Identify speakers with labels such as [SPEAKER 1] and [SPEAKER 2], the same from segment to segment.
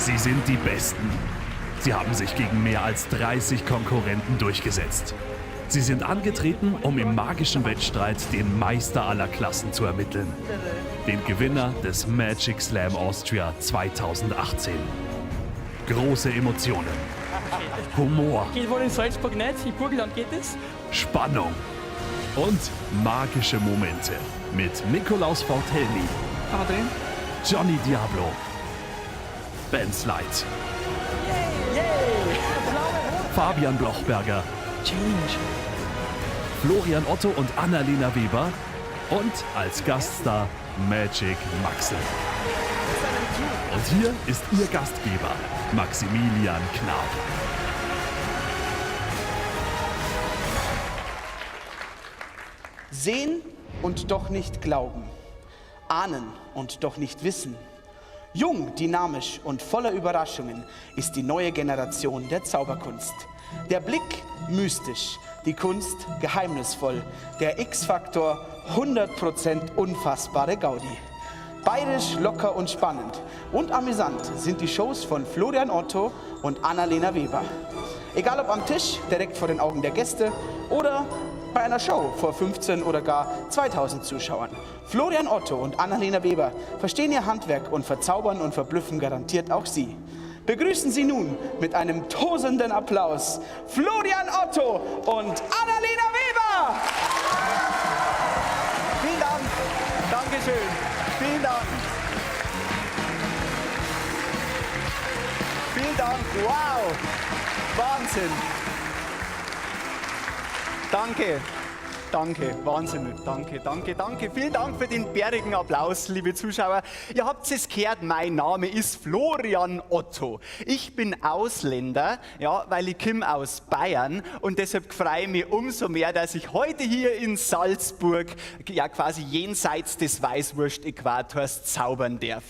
[SPEAKER 1] Sie sind die Besten. Sie haben sich gegen mehr als 30 Konkurrenten durchgesetzt. Sie sind angetreten, um im magischen Wettstreit den Meister aller Klassen zu ermitteln. Den Gewinner des Magic Slam Austria 2018. Große Emotionen. Humor.
[SPEAKER 2] Geht wohl in Salzburg nicht, in Burgenland geht es.
[SPEAKER 1] Spannung und magische Momente mit Nikolaus Fortelny,
[SPEAKER 2] Kann man drehen?
[SPEAKER 1] Johnny Diablo, Ben Slide, Fabian Blochberger,
[SPEAKER 2] Change.
[SPEAKER 1] Florian Otto und Annalena Weber und als Gaststar Magic Maxel. Und hier ist Ihr Gastgeber, Maximilian Knab.
[SPEAKER 3] Sehen und doch nicht glauben. Ahnen und doch nicht wissen. Jung, dynamisch und voller Überraschungen ist die neue Generation der Zauberkunst. Der Blick mystisch, die Kunst geheimnisvoll, der X-Faktor 100% unfassbare Gaudi. Bayerisch, locker und spannend und amüsant sind die Shows von Florian Otto und Annalena Weber. Egal ob am Tisch, direkt vor den Augen der Gäste oder bei einer Show vor 15 oder gar 2000 Zuschauern. Florian Otto und Annalena Weber verstehen ihr Handwerk und verzaubern und verblüffen garantiert auch Sie. Begrüßen Sie nun mit einem tosenden Applaus Florian Otto und Annalena Weber!
[SPEAKER 4] Vielen Dank. Dankeschön. Vielen Dank. Vielen Dank. Wow. Wahnsinn. Danke. Danke, Wahnsinn. Danke, danke, danke. Vielen Dank für den bärigen Applaus, liebe Zuschauer. Ihr habt es gehört, mein Name ist Florian Otto. Ich bin Ausländer, ja, weil ich komme aus Bayern und deshalb freue ich mich umso mehr, dass ich heute hier in Salzburg, ja quasi jenseits des Weißwurst-Äquators, zaubern darf.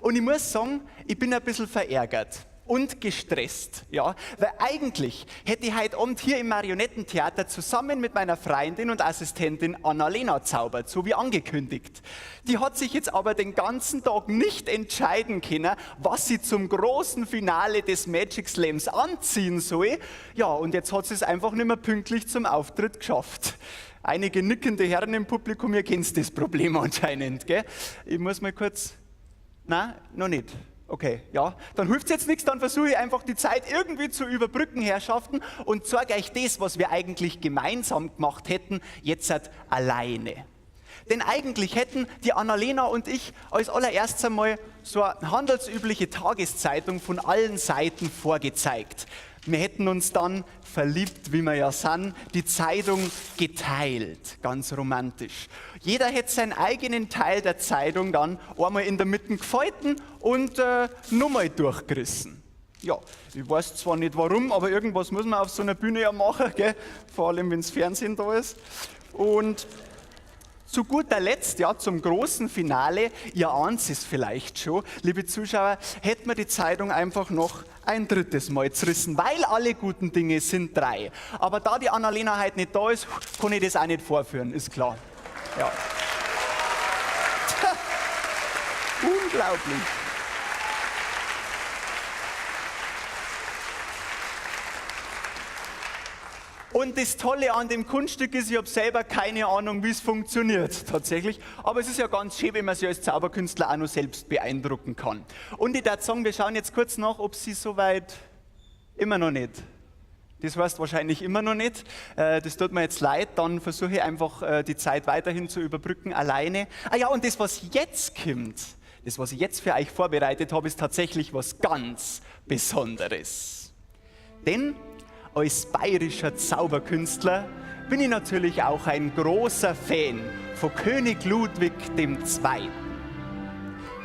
[SPEAKER 4] Und ich muss sagen, ich bin ein bisschen verärgert und gestresst, ja, weil eigentlich hätte ich heute Abend hier im Marionettentheater zusammen mit meiner Freundin und Assistentin Annalena zaubert, so wie angekündigt. Die hat sich jetzt aber den ganzen Tag nicht entscheiden können, was sie zum großen Finale des Magic Slams anziehen soll. Ja, und jetzt hat sie es einfach nicht mehr pünktlich zum Auftritt geschafft. Einige nickende Herren im Publikum, ihr kennt das Problem anscheinend, gell? Ich muss mal kurz... Nein, noch nicht. Okay, ja, dann hilft's jetzt nichts, dann versuche ich einfach die Zeit irgendwie zu überbrücken, Herrschaften, und zeige euch das, was wir eigentlich gemeinsam gemacht hätten, jetzt halt alleine. Denn eigentlich hätten die Annalena und ich als allererstes einmal so eine handelsübliche Tageszeitung von allen Seiten vorgezeigt. Wir hätten uns dann, verliebt wie wir ja sind, die Zeitung geteilt, ganz romantisch. Jeder hätte seinen eigenen Teil der Zeitung dann einmal in der Mitte gefalten und nochmal durchgerissen. Ja, ich weiß zwar nicht warum, aber irgendwas muss man auf so einer Bühne ja machen, gell? Vor allem wenn's Fernsehen da ist. Und zu guter Letzt, ja, zum großen Finale, ihr ahnt es vielleicht schon, liebe Zuschauer, hätten wir die Zeitung einfach noch ein drittes Mal zerrissen, weil alle guten Dinge sind drei. Aber da die Annalena heute nicht da ist, kann ich das auch nicht vorführen, ist klar. Ja. Unglaublich. Und das Tolle an dem Kunststück ist, ich hab selber keine Ahnung, wie's funktioniert tatsächlich. Aber es ist ja ganz schön, wenn man sich als Zauberkünstler auch noch selbst beeindrucken kann. Und ich würd sagen, wir schauen jetzt kurz nach, ob sie soweit immer noch nicht. Das heißt wahrscheinlich immer noch nicht. Das tut mir jetzt leid, dann versuche ich einfach, die Zeit weiterhin zu überbrücken, alleine. Ah ja, und das, was jetzt kommt, das, was ich jetzt für euch vorbereitet habe, ist tatsächlich was ganz Besonderes. Denn als bayerischer Zauberkünstler bin ich natürlich auch ein großer Fan von König Ludwig dem Zweiten.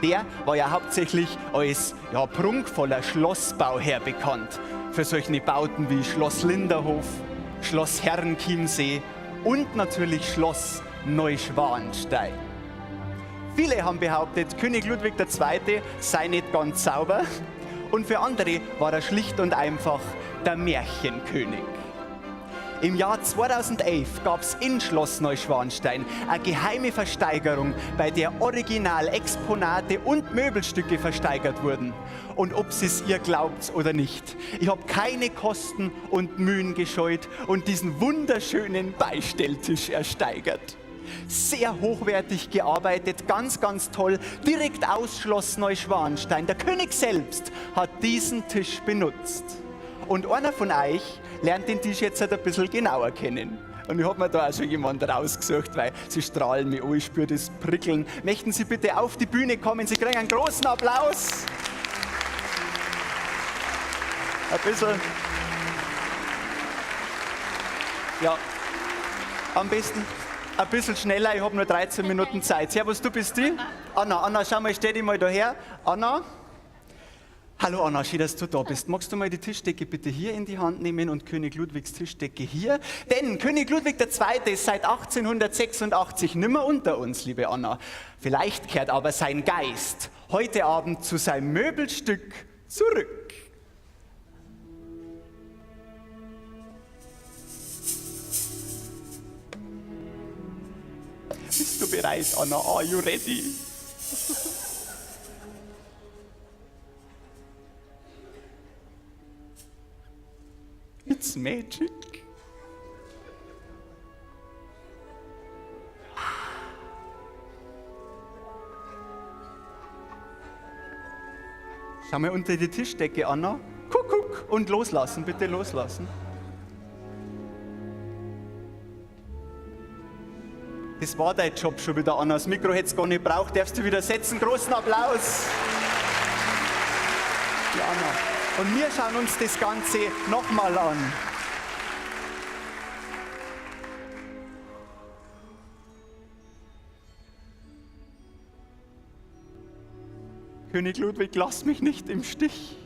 [SPEAKER 4] Der war ja hauptsächlich als, ja, prunkvoller Schlossbauherr bekannt. Für solche Bauten wie Schloss Linderhof, Schloss Herrenchiemsee und natürlich Schloss Neuschwanstein. Viele haben behauptet, König Ludwig der Zweite sei nicht ganz sauber. Und für andere war er schlicht und einfach der Märchenkönig. Im Jahr 2011 gab es in Schloss Neuschwanstein eine geheime Versteigerung, bei der Originalexponate und Möbelstücke versteigert wurden. Und ob es ihr glaubt oder nicht, ich habe keine Kosten und Mühen gescheut und diesen wunderschönen Beistelltisch ersteigert. Sehr hochwertig gearbeitet, ganz, ganz toll, direkt aus Schloss Neuschwanstein. Der König selbst hat diesen Tisch benutzt. Und einer von euch lernt den Tisch jetzt halt ein bisschen genauer kennen. Und ich habe mir da auch schon jemanden rausgesucht, weil sie strahlen mich an, ich spüre das Prickeln. Möchten Sie bitte auf die Bühne kommen? Sie kriegen einen großen Applaus. Ein bisschen. Ja, am besten ein bisschen schneller, ich habe nur 13 Minuten Zeit. Servus, du bist die? Anna, Anna, schau mal, stell dich mal daher. Anna. Hallo Anna, schön, dass du da bist. Magst du mal die Tischdecke bitte hier in die Hand nehmen und König Ludwigs Tischdecke hier? Denn König Ludwig II. Ist seit 1886 nimmer unter uns, liebe Anna. Vielleicht kehrt aber sein Geist heute Abend zu seinem Möbelstück zurück. Bist du bereit, Anna? Are you ready? It's magic. Schau mal unter die Tischdecke, Anna. Kuckuck. Und loslassen, bitte loslassen. Das war dein Job schon wieder, Anna. Das Mikro hättest gar nicht braucht. Darfst du wieder setzen. Großen Applaus. Die Anna. Und wir schauen uns das Ganze nochmal an. König Ludwig, lass mich nicht im Stich.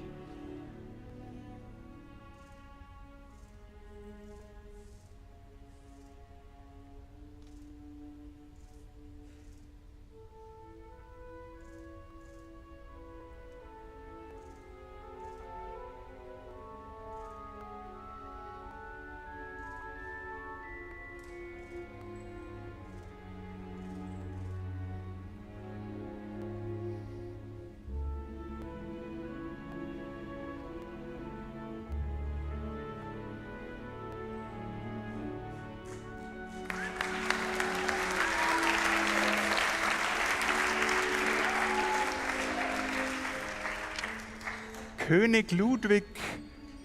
[SPEAKER 4] König Ludwig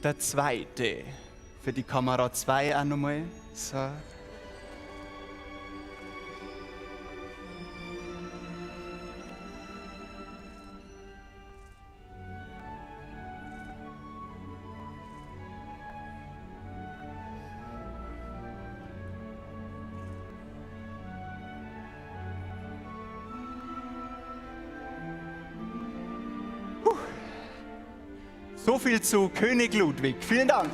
[SPEAKER 4] II. Für die Kamera 2 auch nochmal. So. So viel zu König Ludwig. Vielen Dank.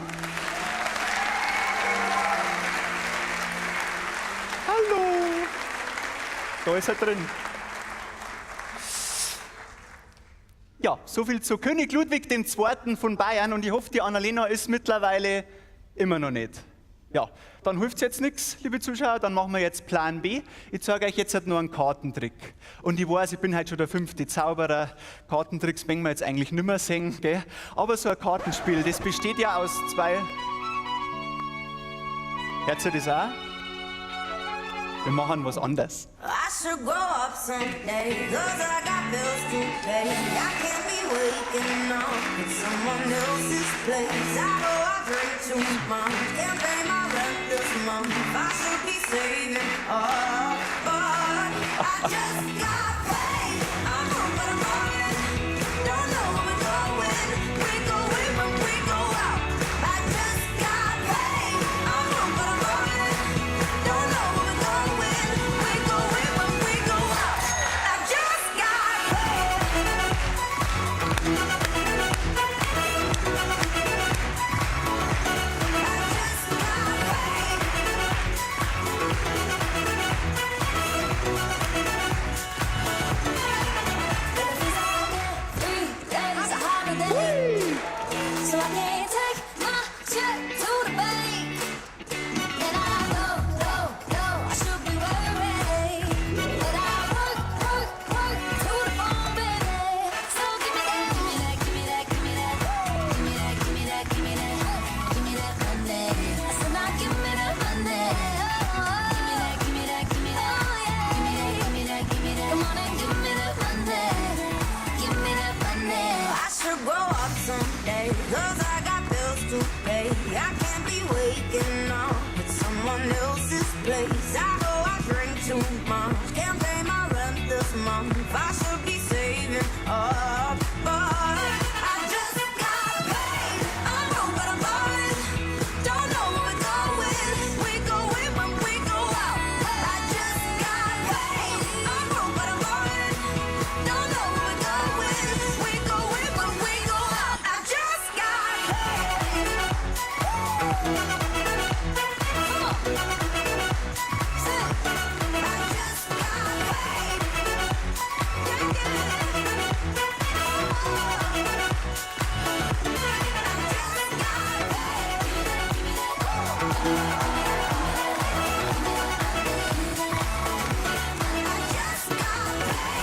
[SPEAKER 4] Hallo. Da ist er drin. Ja, so viel zu König Ludwig II. Von Bayern. Und ich hoffe, die Annalena ist mittlerweile immer noch nicht. Ja, dann hilft es jetzt nichts, liebe Zuschauer, dann machen wir jetzt Plan B. Ich zeige euch jetzt halt nur einen Kartentrick. Und ich weiß, ich bin heute schon der 5. Zauberer. Kartentricks mögen wir jetzt eigentlich nicht mehr sehen, gell? Aber so ein Kartenspiel, das besteht ja aus zwei... Hört ihr das auch? Wir machen was anderes.
[SPEAKER 5] I should grow up someday, 'cause I got bills to pay. I can't be waking up in someone else's place. I know I drink too much, can't pay my rent this month. I should be saving up, but I just got paid. I'm broke, but I'm ballin'. Don't know where we're going. We go in when we go out. I just got paid. I'm broke, but I'm ballin'. Don't know where we're going. We go in when we go out. I just got paid. I just got paid.
[SPEAKER 6] on and give me that money. Give me that money.
[SPEAKER 5] I should grow up someday, 'cause I got bills to pay. I can't be waking up at someone else's place. I know I drink too much, can't pay my rent this month. I should be saving up, but I just got paid. I'm broke, but I'm ballin'. Don't know where we're going. We go in when we go out. I just got paid. I'm broke, but I'm ballin'. Don't know where we're going. We go in when we go out. I just got paid. I just got paid. Yeah, yeah. I just got paid. I just got paid.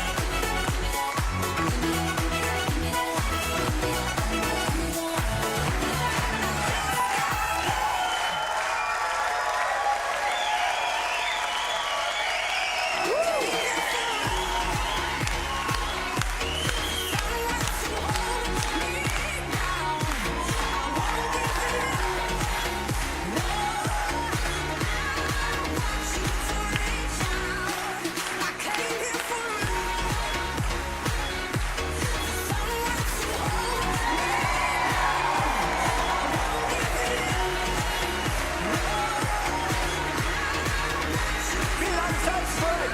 [SPEAKER 4] Vielen Dank, Salzburg!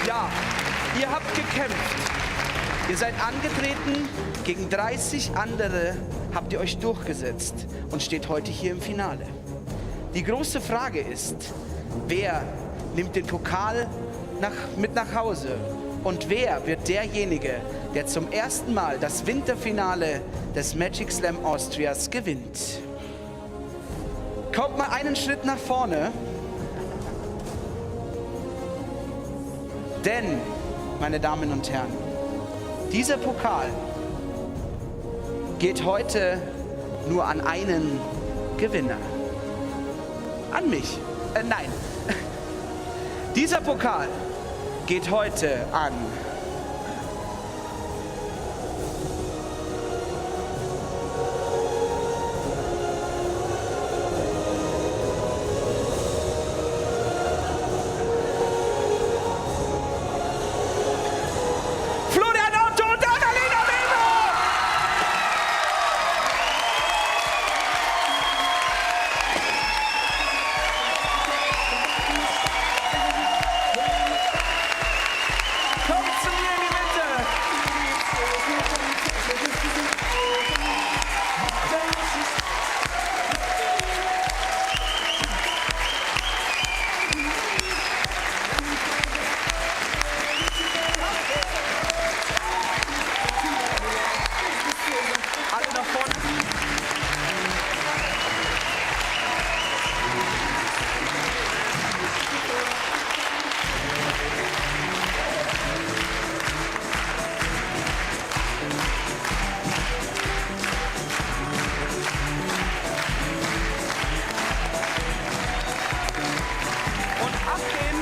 [SPEAKER 3] Ja, ihr habt gekämpft. Ihr seid angetreten, gegen 30 andere habt ihr euch durchgesetzt und steht heute hier im Finale. Die große Frage ist, wer nimmt den Pokal mit nach Hause und wer wird derjenige, der zum ersten Mal das Winterfinale des Magic Slam Austrias gewinnt? Kommt mal einen Schritt nach vorne. Denn, meine Damen und Herren, dieser Pokal geht heute nur an einen Gewinner. An mich. Nein. Dieser Pokal geht heute an Florian Otto und Annalena Weber! Kommt zu mir in die Mitte! Alle nach vorne. Und abgehen.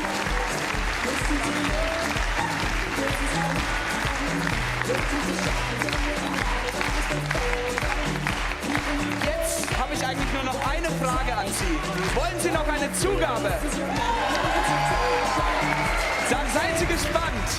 [SPEAKER 3] Jetzt habe ich eigentlich nur noch eine Frage an Sie. Wollen Sie noch eine Zugabe? Dann seien Sie gespannt.